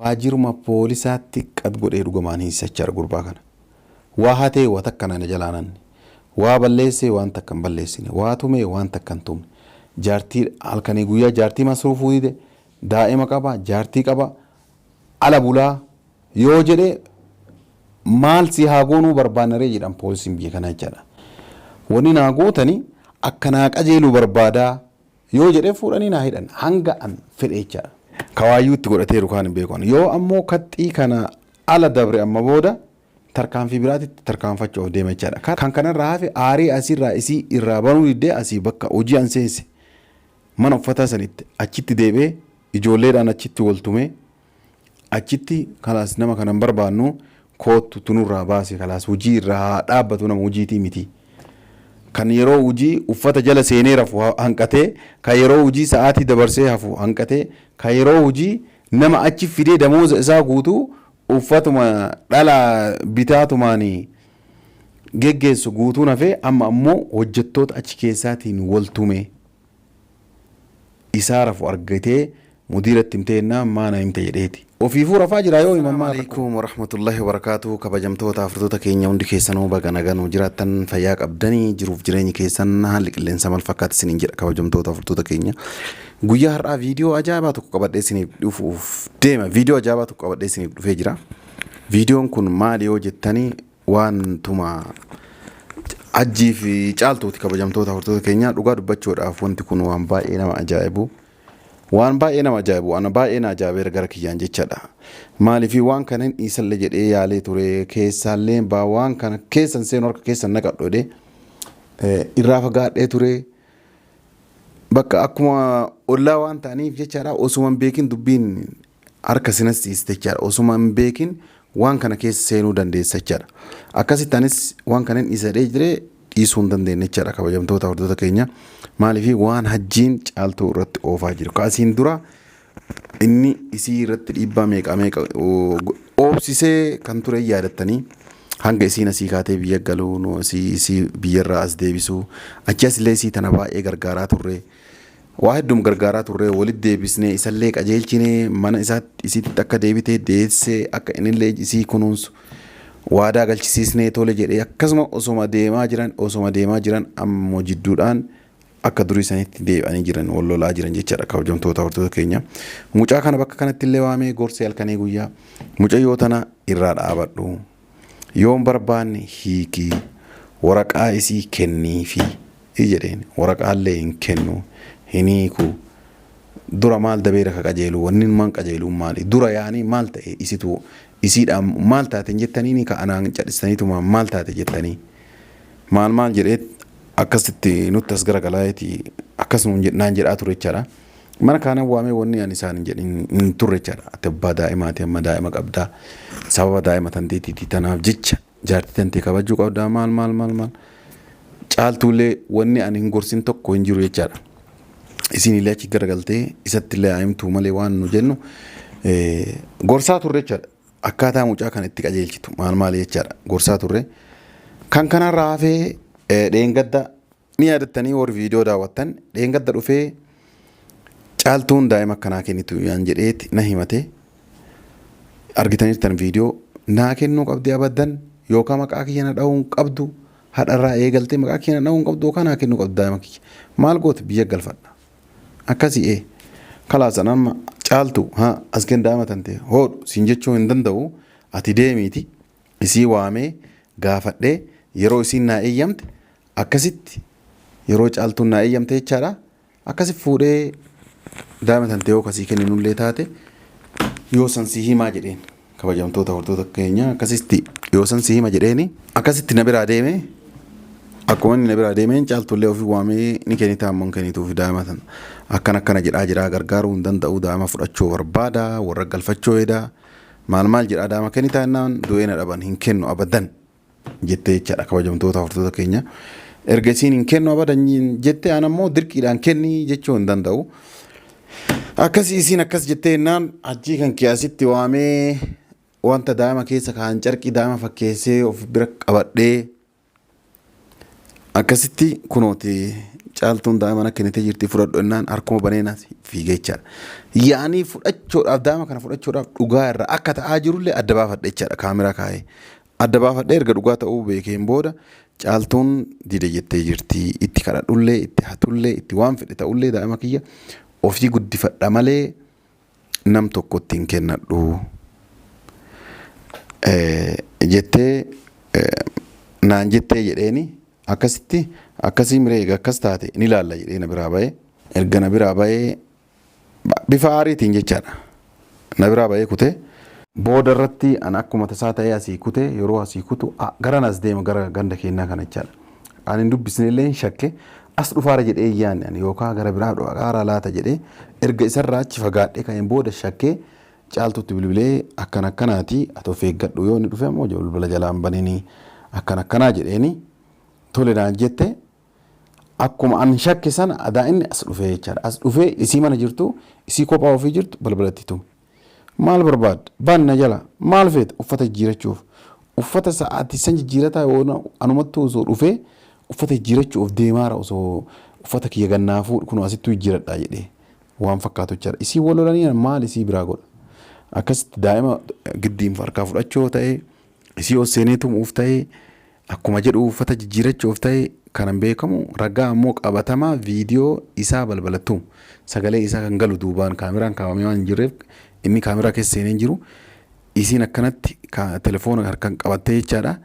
Waajjiruma poolisaatti qad godhee dhugamaan hiisisa jechaadha gurbaa kana. Waa hatee waa takka na jalaa nanne. Waa balleessee waan takka hin balleessine. Waa tumee waan takka hin tumne. Jaartii halkanii guyyaa jaartii masruufuu dide. Daa'ima qaba, jaartii qaba. Ala bulaa yoo jedhe maal si haa goonuu barbaannaree jedhan poolisiin biyya kanaa jechaadha. Wanni naa gootani akka naa qajeelu barbaadaa yoo jedhe fuudhanii naa hidhan hanga an fedhe jechaadha. Kawaayyuu itti godhateeru kaan hin beeku ani. Yoo ammoo kaxxii kana ala dabre amma booda tarkaanfii biraatitti tarkaanfachuuf deema jechaadha. Kan kanarraa hafe aarii asirraa isii irraa banuu diddee asii bakka hojii an seense mana uffataa sanitti achitti deebi'ee ijoolleedhaan achitti wal tumee achitti kalaas nama kana hin barbaannu koottu tunurraa baase kalaas hojii irraa haa dhaabbatu nama hojiitii miti. Kan yeroo hojii uffata jala seenee rafu hanqatee, kan yeroo hojii sa'aatii dabarsee hafu hanqatee, kan yeroo hojii nama achi fidee damooza isaa guutuu uffatuma dhala bitaatumaan geggeessu guutuun hafee amma ammoo hojjettoota achi keessaatiin wal tumee isaa rafu argatee mudiiratti himtee jennaan maa na himte jedheeti. Ofiifuu rafaa jira yoo himan maal rakkoo. Alaikum warahmatullahi wabarakatuh. Kabajamtoota hordoftoota keenya hundi keessanuu baga nagaan jiraattan, fayyaa qabdanii, jiruuf jireenyi keessan haalli qilleensa maal fakkaata isiniin jedha. Kabajamtoota hordoftoota keenya, guyyaa har'aa viidiyoo ajaa'ibaa tokko qabadhee isiniif dhufuuf deema. Viidiyoo ajaa'ibaa tokko qabadhee isiniif dhufee jira. Viidiyoon kun maali yoo jettanii, waantuma Hajjii fi Caaltuuti. Kabajamtoota hordoftoota keenya, dhugaa dubbachuudhaaf wanti kun waan baay'ee nama ajaa'ibu. Waan baay'ee nama ajaa'ibu, ana baay'ee na ajaa'ibeera gara kiyyaan jechaadha. Maaliif waan kana hin dhiisallee jedhee yaalee ture, keessaallee baa waan kana keessan seenu harka keessan naqadhu jedhee irraa fagaadhee ture. Bakka akkuma ollaa waan ta'aniif jechaadha, osuma hin beekin dubbiin harka sinas ciiste jechaadha. Osuma hin beekin waan kana keessa seenuu dandeessa jechaadha. Akkasitti anis waan kana hin dhiisa jedhee jiree dhiisuu hin dandeenye jechaadha, kabajamtoota hordoftoota keenya. Maaliif waan Hajjiin Caaltuu irratti oofaa jiru. Kaasiin dura inni isii irratti dhiibbaa meeqa meeqa oobsisee kan ture yaadattanii, hanga isiin asii kaatee biyya galuu nu asii isii biyyarraa as deebisuu, achi as illee isii tana baay'ee gargaaraa turre. Waa hedduum gargaaraa turre, walitti deebisnee isallee qajeelchinee mana isaatti isiitti akka deebitee deessee akka innillee isii kunuunsu waadaa galchisiisnee tole jedhee, akkasuma osoma deemaa jiran osoma deemaa jiran ammoo jidduudhaan akka durii sanitti deebi'anii jiran, wal lolaa jiran jechaadha. Kabajamtoota hordoftoota keenya, mucaa kana bakka kanatti illee waamee gorsee halkanii guyyaa mucayyoo tana irraa dhaabadhu, yoon barbaanne hiikii waraqaa isii kenniifi jedheen. Waraqaallee hin kennu, hin hiiku. Dura maal dabeera ka qajeelu, wanni maan qajeeluun maali dura yaanii maal ta'e, isitu isiidhaan maal taate hin jettaniini, ka anaan cadhistaniituma maal taate jettanii maal maal jedhee akkasitti nutti as garagalaa'eeti akkas nuun naan jedhaa ture jechaadha. Mana kaana waamee wanni ani isaan hin jedhin hin turre jechaadha. Ati abbaa daa'imaati, amma daa'ima qabdaa. Sababa daa'ima tanteetiiti, tanaaf jecha jaartii tantee kabajuu qabdaa, maal maal maal maal. Caaltuullee wanni ani hin gorsin tokko hin jiru jechaadha. Isin illee achi garagaltee isatti illee haa himtuu malee waan nu jennu gorsaa turre jechaadha. Akkaataa mucaa kana itti qajeelchitu maal maal jechaadha gorsaa turre. Kan kanarraa hafee dheengadda ni yaadattanii, warri viidiyoo daawwattan, dheengadda dhufee Caaltuun daa'ima akkanaa kennitu yaan jedheeti na himate. Argitaniirtan viidiyoo. Naa kennuu qabdi abaddan, yookaan maqaa kiyya na dha'uu hin qabdu, hadharraa eegaltee maqaa kiyya na dha'uu hin qabdu, yookaan naa kennuu qabdi daa'ima kiyya. Maal goote? Biyya galfadha. Akkasii kalaasan amma Caaltu haa as kenn daa'ima tante hoodhu siin jechuu hin danda'u. Ati deemiiti isii waamee gaafadhee, yeroo isiin naa eeyyamte, akkasitti yeroo Caaltuun naa eeyyamte jechaadha, akkasi fuudhee daa'ima tante yoo kasii kenninullee taate yoo san si himaa jedheen. Kabajamtoota hordoftoota keenya, akkasitti yoo san si hima jedheeni akkasitti na biraa deeme. Akkuma inni na biraa deemeen Caaltullee ofii waamee ni kennitaa ammoo hin kennituuf, daa'ima tan akkana akkana jedhaa jira, gargaaruu hin danda'u, daa'ima fudhachuu barbaada, warra galfachuu hedaa, maal maal jedhaa, daa'ima kennitaa jennaan du'ee na dhaban hin kennu abadan jettee jechaadha. Kabajamtoota hordoftoota keenya, erga isiin hin kennu abadan jette, an ammoo dirqiidhaan kenni jechuu hin danda'u. Akkasii isiin akkas jettee jennaan Hajjii kan kee asitti waamee wanta daa'ima keessa kaan carqii daa'ima fakkeessee of bira qabadhee akkasitti kunooti Caaltuun daa'ima na kennitee jirti fudhadhu jennaan harkuma banee na fiigee jechaadha. Yaa'anii fudhachuudhaaf daa'ima kana fudhachuudhaaf dhugaa irraa akka ta'aa jirullee adda baafadhe jechaadha kaameraa kaa'ee. Adda baafadhee erga dhugaa ta'uu beekeen booda Caaltuun dide jettee jirti. Itti kadhadhullee itti hatullee itti waan fedhe ta'ullee daa'ima kiyya ofii guddifadha malee nam tokkotti hin kennadhu jettee naan jettee jedheeni akkasitti akkasii miree egaa akkas taate ni ilaalla jedhee na biraa ba'e. Erga na biraa ba'ee bifa aariitiin jechaadha. Na biraa ba'ee kutee. Booda irratti an akkuma tasaa ta'ee asii kute yeroo asii kutu garan as deema gara ganda keenyaa kana jechaadha. An hin dubbisne illee hin shakke as dhufaara jedhee hin yaadne ani yookaan gara biraa dhaqaara laata jedhee erga isarraa achi fagaadhee ka'een booda shakkee Caaltuutti bilbilee akkan akkanaati ati of eeggadhu yoo inni dhufe ammoo bilbila jalaan baninii akkan akkanaa jedheeni tole naan jette. Akkuma an shakke sana adaa inni as dhufee jechaadha. As dhufee isii mana jirtu isii kophaa ofii jirtu balbalatti tume. Maal barbaadda? Bani na jala. Maal feeta? Uffata jijjiirachuuf. Uffata sa'aatii san jijjiirataa yoo anumattuu osoo dhufee uffata jijjiirachuuf deemaara osoo uffata kiyya gannaa fuudhu kunoo asittuu jijjiiradhaa jedhee waan fakkaatu jechaadha. Isii wal lolanii maal isii biraa godha? Akkasitti daa'ima giddiin harkaa fudhachuu yoo ta'e isii ol seenee tumuuf ta'e Akkuma jedhu uffata jijjiirachuuf ta'e kanan beekamu ragaa ammoo qabatamaa viidiyoo isaa balbala tumu sagalee isaa kan galu duubaan kaameraan kaawamee waan hin jirreef inni kaameraa keessa seenee hin jiru isiin akkanatti telefoona harkaan qabattee jechaadha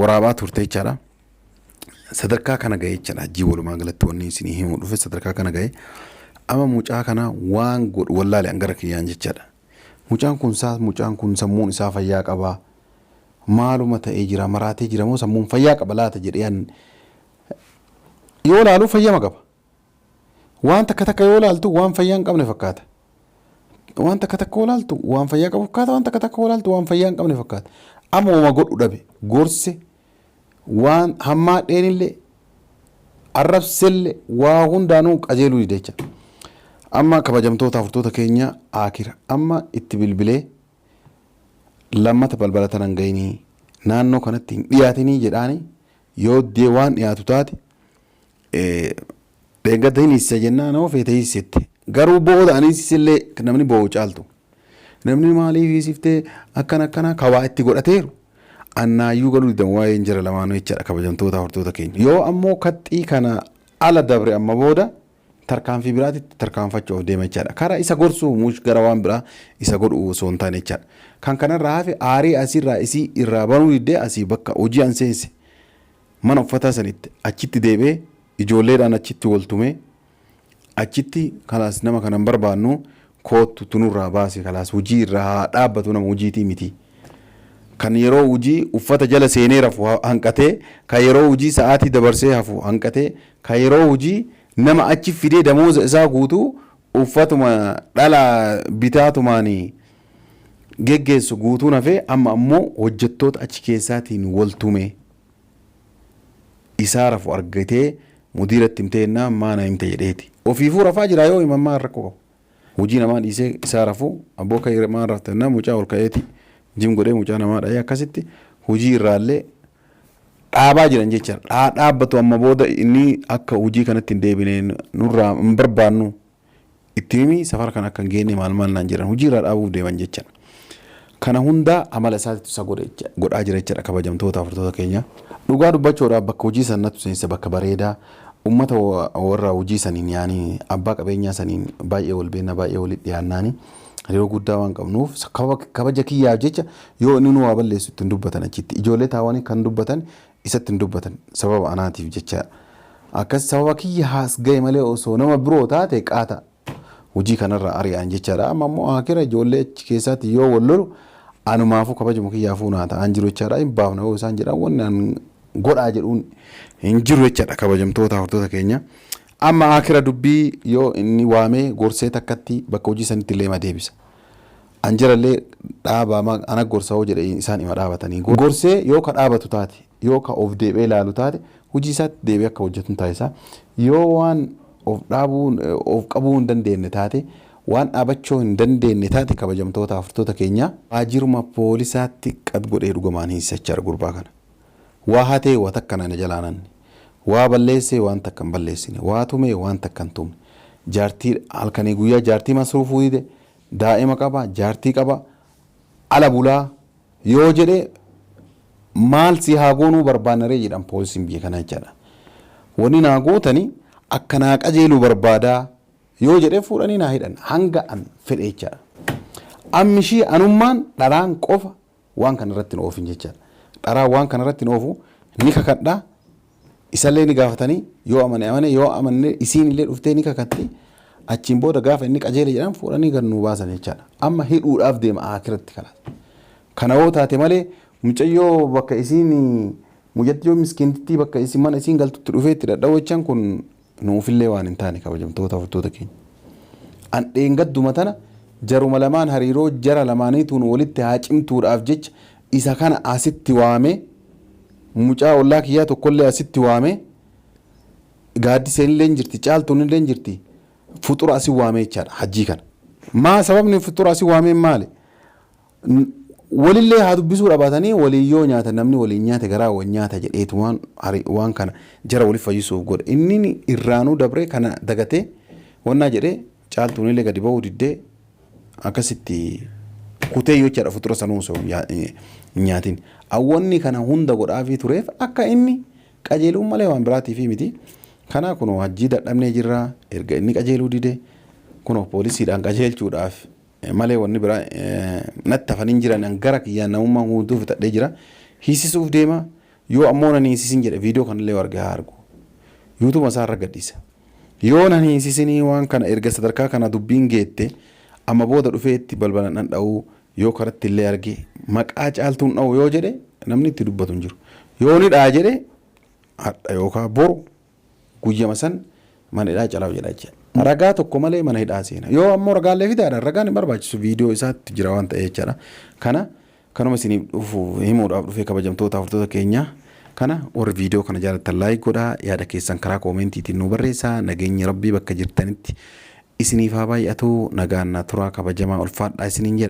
waraabaa turte jechaadha. Sadarkaa kana ga'e jechaadha hajjii walumaa galatti wanni isinii himuu dhufe sadarkaa kana ga'e amma mucaa kana waan godhu wallaale an gara kiyyaan jechaadha. Mucaan kun saa mucaan kun sammuun isaa fayyaa qabaa maaluma ta'ee jira maraatee jira moo sammuun fayyaa qaba laata jedhee an yoo laalu fayyama qaba. Waan takka takka yoo laaltu waan fayyaa hin qabne fakkaata. Waan takka takka yoo laaltu waan fayyaa qabu fakkaata waan takka takka yoo laaltu waan fayyaa hin qabne fakkaata. Amma wama godhu dhabe gorse waan hammaadheenillee arrabsellee waa hundaanuu qajeeluu dide jecha. Amma kabajamtoota afurtoota keenya akira amma itti bilbilee lammata balbala tana hin ga'inii naannoo kanatti hin dhiyaatinii jedhaani yoo dee waan dhiyaatu taate dheengadda hin hiisisa jennaan hoo feete hiisisette garuu booda ani hiisisellee namni boo'u caaltu namni maaliif hiisiftee akkana akkana kawaa itti godhateeru annaayyuu galuu didan waa'een jara lamaanuu jechaadha kabajamtoota hortoota keenya yoo ammoo kaxxii kana ala dabre amma booda tarkaanfii biraatitti tarkaanfachuuf deema jechaadha. Kara isa gorsuu muush gara waan biraa isa godhu osoo hin taane jechaadha. Kan kanarraa hafe aarii asirraa isii irraa banuu diddee asii bakka hojii an seense mana uffataa sanitti achitti deebi'ee ijoolleedhaan achitti wal tumee achitti kalaas nama kana hin barbaannu koottu tunurraa baase kalaas hojii irraa haa dhaabbatu nama hojiitii miti. Kan yeroo hojii uffata jala seenee rafu hanqatee, kan yeroo hojii sa'aatii dabarsee hafu hanqatee, kan yeroo hojii nama achi fidee damooza isaa guutuu uffatuma dhala bitaatumaan geggeessu guutuun hafee amma ammoo hojjettoota achi keessaatiin wal tumee isaa rafu argatee mudiiratti himtee jennaan maa na himte jedheeti. Ofiifuu rafaa jira yoo himan maal rakkoo qaba. Hojii namaa dhiisee isaa rafu abboo ka'ii maal rafta jennaan mucaa ol ka'eeti jim godhee mucaa namaa dha'ee akkasitti hojii irraallee dhaabaa jiran jecha haa dhaabbatu amma booda inni akka hojii kanatti hin deebine nurraa hin barbaannu itti himi safara kana akka hin geenne maal maal naan jedhan hojii irraa dhaabuuf deeman jecha. Kana hundaa amala isaatitu isa godhe godhaa jira jechaadha kabajamtoota hordoftoota keenya. Dhugaa dubbachuudhaaf bakka hojii san natu seense bakka bareedaa ummata warra hojii saniin yaani abbaa qabeenyaa saniin baay'ee wal beekna baay'ee walitti dhiyaannaani hariiroo guddaa waan qabnuuf kabaja kiyyaaf jecha yoo inni nu waa balleessu ittiin dubbatan achitti ijoollee taawanii kan dubbatan isatti hin dubbatan sababa anaatiif jecha akkas sababa kiyya haas ga'e malee osoo nama biroo taate qaata hojii kanarraa ari'an jechaadha. Amma immoo akira ijoollee achi keessaatti yoo wal lolu anumaafuu kabajuma kiyyaafuu naa ta'an jiru jechaadha. Hin baafna yoo isaan jedhan wanni an godhaa jedhuun hin jiru jechaadha kabajamtoota hordoftoota keenya. Amma akira dubbii yoo inni waamee gorsee takkatti bakka hojii sanitti illee ima deebisa. An jarallee dhaabaa ana gorsa hoo jedhe isaan ima dhaabatanii. Gorsee yoo ka dhaabatu taate yoo ka of deebi'ee ilaalu taate hojii isaatti deebi'ee akka hojjetu taasisa. Yoo waan of dhaabuu of qabuu hin dandeenye taate waan dhaabachuu hin dandeenye taate kabajamtoota hordoftoota keenya waajjiruma poolisaatti qad godhee dhugamaan hiisachaa gurbaa kana. Waa hatee waa takka na jalaa nanni. Waa balleessee waan takka hin balleessine. Waa tumee waan takka hin tumne. Jaartii halkanii guyyaa jaartii masruufuu dide daa'ima qaba jaartii qaba ala bulaa yoo jedhe maal si haa goonuu barbaannaree jedhan poolisiin biyya kanaa jechaadha. Wanni naa gootani akka naa qajeelu barbaadaa yoo jedhe fuudhanii naa hidhan hanga an fedhe jechaadha. Ammishii anummaan dharaan qofa waan kana irratti hin oofin jechaadha. Dharaan waan kana irratti hin oofu ni kakadha. Isallee ni gaafatanii yoo amane amane yoo amanne isiin illee dhuftee ni kakatti. Achiin booda gaafa inni qajeele jedhan fuudhanii gad nuu baasan jechaadha. Amma hidhuudhaaf deema aakiratti kalaas. Kana yoo taate malee mucayyoo bakka isiin mucattiyoo miskiintittii bakka isin mana isiin galtutti dhufee itti dhadha'u jechaan kun nuufillee waan hin taane kabajamtoota hordoftoota keenya. An dheengadduma tana jaruma lamaan hariiroo jara lamaaniituun walitti haa cimtuudhaaf jecha isa kana asitti waamee mucaa ollaa kiyyaa tokkollee asitti waamee gaaddiseen illee jirti caaltuun illee jirti fuxura asi waamee jechaadha hajjii kana. Maa sababni fuxura asi waameen maali? Walillee haa dubbisuu dhabaatanii waliin yoo nyaatan namni waliin nyaate garaa wal nyaata jedheetu waan waan kana jara waliif fayyisuuf godhe. Inni irraanuu dabree kana dagatee wannaa jedhee caaltuun illee gadi ba'uu diddee akkasitti kutee yoo jechaadha fuxura sanuu osoo hin nyaatin. Awwanni kana hunda godhaafii tureef akka inni qajeeluun malee waan biraatiifi miti. Kanaa kunoo hajjii dadhabnee jirra erga inni qajeeluu dide kunoo poolisiidhaan qajeelchuudhaaf malee wanni biraa natti hafan hin jiran an gara kiyyaan namummaan guutuu fixadhee jira. Hiisisuuf deema yoo ammoo nan hiisisin jedhe viidiyoo kanallee yoo arge haa argu. Yuutuuma isaa irra gadhiisa. Yoo nan hiisisinii waan kana erga sadarkaa kana dubbiin geette amma booda dhufee itti balbala nan dha'uu yoo karatti illee arge maqaa caaltuun dha'u yoo jedhe namni itti dubbatu hin jiru. Yoo ni dha'a jedhe hadha yookaan boru guyyama san mana hidhaa calaw jedha jecha. Ragaa tokko malee mana hidhaa seena. Yoo ammoo ragaallee fidaadha ragaan hin barbaachisu viidiyoo isaatti jira waan ta'e jechaadha. Kana kanuma isiniif dhufu himuudhaaf dhufee kabajamtoota hordoftoota keenya kana warri viidiyoo kana jaalattan like godhaa yaada keessan karaa koomentiitiin nu barreessaa nageenyi rabbii bakka jirtanitti isiniif haa baay'atu nagaan na turaa kabajamaa ulfaadhaa isiniin jedha.